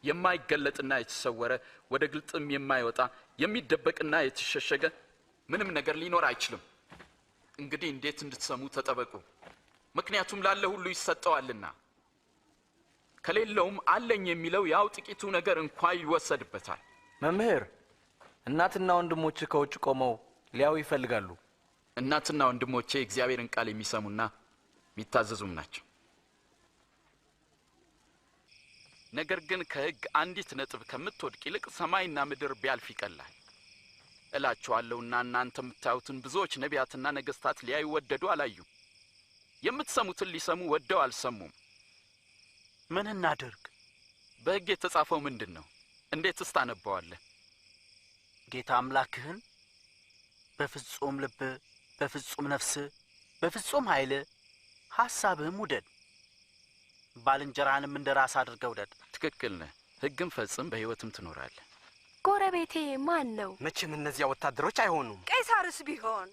የማይገለጥና የተሰወረ፣ ወደ ግልጥም የማይወጣ፣ የሚደበቅና የተሸሸገ ምንም ነገር ሊኖር አይችልም። እንግዲህ እንዴት እንድትሰሙ ተጠበቁ። ምክንያቱም ላለ ሁሉ ይሰጠዋልና፣ ከሌለውም አለኝ የሚለው ያው ጥቂቱ ነገር እንኳ ይወሰድበታል። መምህር፣ እናትና ወንድሞች ከውጭ ቆመው ሊያዩ ይፈልጋሉ። እናትና ወንድሞቼ የእግዚአብሔርን ቃል የሚሰሙና የሚታዘዙም ናቸው። ነገር ግን ከሕግ አንዲት ነጥብ ከምትወድቅ ይልቅ ሰማይና ምድር ቢያልፍ ይቀላል እላችኋለሁና እናንተ የምታዩትን ብዙዎች ነቢያትና ነገሥታት ሊያዩ ወደዱ፣ አላዩም። የምትሰሙትን ሊሰሙ ወደው አልሰሙም። ምን እናድርግ? በሕግ የተጻፈው ምንድን ነው? እንዴትስ ታነበዋለህ? ጌታ አምላክህን በፍጹም ልብህ፣ በፍጹም ነፍስህ፣ በፍጹም ኃይልህ፣ ሐሳብህም ውደድ፣ ባልንጀራህንም እንደ ራስህ አድርገህ ውደድ። ትክክል ነህ። ሕግን ፈጽም፣ በሕይወትም ትኖራለህ። ጎረቤቴ ማን ነው? መቼም እነዚያ ወታደሮች አይሆኑም። ቄሳርስ ቢሆን?